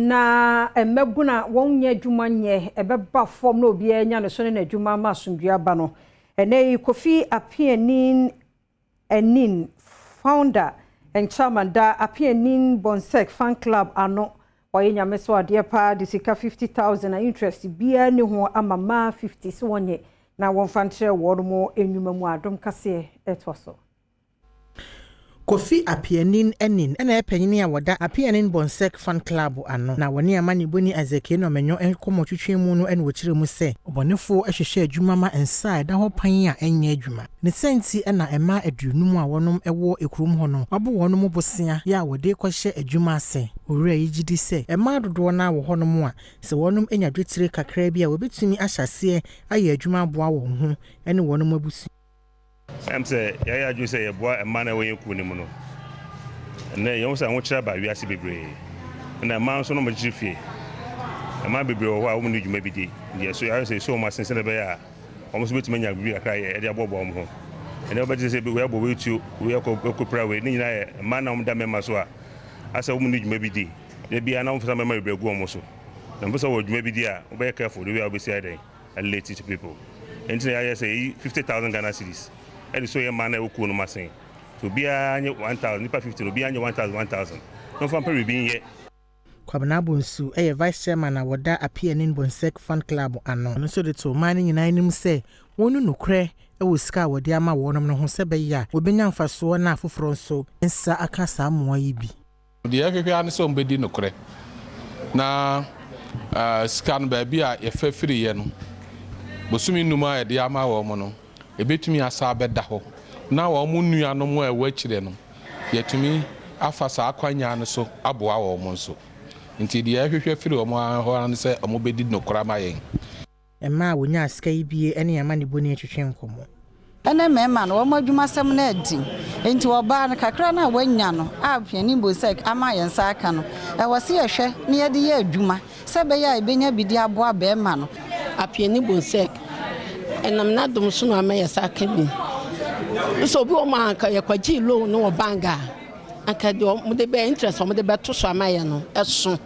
Na mmabunu a wɔnyɛ adwuma nyɛ, ɛbɛba fam na obiara anya ne so ne n'adwuma ama asomdwoe aba no. Ɛnnɛ yi, Kofi Apianin Anin, founder and chairman da Apianin Bonsek Fan Club ano, wayɛ Nyame so adeɛ paa de sika 50,000 a interest biara nni ho ama mmaa 50 sɛ wɔnyɛ na wɔmfa nkyerɛ wɔn nnwuma mu. Adom kaseɛ ɛtoa so. Kofi Apianin Anin na ɛyɛ panyin a wɔda Apianin Bonsek Fan Club ano, na wɔne amanebɔni Isaac Enomenyo nkɔmmɔtwetwe mu no na wɔkyerɛ mu sɛ, ɔbɔnefoɔ hwehwɛ adwuma ma nsa a ɛda hɔ pan a ɛnyɛ adwuma. Ne sɛ nti na mmaa 50 a wɔnom wɔ kurom hɔ no wabɔ wɔn bosea yɛ a wɔde kɔhyɛ adwuma ase. Owura yi gye di sɛ mmaa dodoɔ no ara wɔ hɔnom a sɛ wɔnom anya dwetire kakra bi a, wɔbɛtumi ahyɛ aseɛ ayɛ adwuma aboa wɔn ho ne wɔnom abusua. Sɛ yɛayɛ adwene sɛ yɛboa mmaa no a wɔyɛ kuo no mu no, ɛnɛ yɛn sɛ ahokyerɛ aba wiase bebree, ɛna mmaa nso no wɔkyekyere fie. Mmaa bebree wɔ hɔ a wɔn ne dwuma bi di deɛ so yɛayɛ sɛ yɛsɔ wɔn ase sɛdeɛ ɛbɛyɛ a wɔn nso bɛtumi anya biribi kakra yɛ ɛde aboaboa wɔn ho. Ɛnɛ wɔbɛgye sɛ wei abɔ wei tuo, wei akɔ akɔpira wei ne nyinaa yɛ mmaa na wɔn da mmarima so a asɛ wɔn ne dwuma bi di da biara na wɔn fisa mmarima bebree gu wɔn so. Na mpɛ sɛ wɔ dwuma bi di a, wobɛyɛ careful de wei a wobɛsi ayɛ dɛn relate to people. Nti na yɛayɛ sɛ yɛyi 50,000 Ghana cedis ɛde so yɛ mmaa na ɛwɔ kuo no mu asen so obiara nye 1000, nipa 50 no obiara nye 1000 1000 na ɔfa mpɛ biribi nyɛ. Kwabena Bonsu yɛ vice chairman a wɔda Apianin Bonsek Fan Club ano. Ɔno nso de to ɔman no nyinaa anim sɛ wɔn nu nokorɛ wɔ sika a wɔde ama wɔnom no ho sɛ bɛyɛ a wɔbɛnya mfasoɔ na afoforɔ nso nsa aka saa mmoa yi bi. Deɛ ɛhwehwɛ ara ne sɛ wɔbɛdi nokorɛ na sika no baabi a yɛfa firiiɛ no, bosome 5 a yɛde ama wɔn no, ɛbɛtumi asa abɛda hɔ na wɔn nuanom a ɛwɔ akyire no, yɛtumi afa saa akwanya no so aboa wɔn nso. Nti deɛ ɛhwehwɛ firi wɔn hɔ ara ne sɛ wɔbɛdi nokorɛ ama yɛn. Mmaa a wɔnya sika yi bie ne amanebɔni atwitwe nkɔmmɔ. Ɛne mmarima no wɔn adwumasɛm no adi nti ɔbaa no kakra no a wanya no a Pianin Bosek ama yɛn nsa aka no, ɛwɔ sɛ yɛhwɛ na yɛde yɛ adwuma sɛ ɛbɛyɛ a yɛbɛnya bi de aboa bɛrima no. Apiani Bonsek ɛnam n'adom so na ama yɛ sa aka bi nso. Obi wɔ mu a anka yɛkɔgye loan no wɔ bank a, anka deɛ ɔmode bɛ interest a ɔmode bɛto so ama yɛ no ɛso.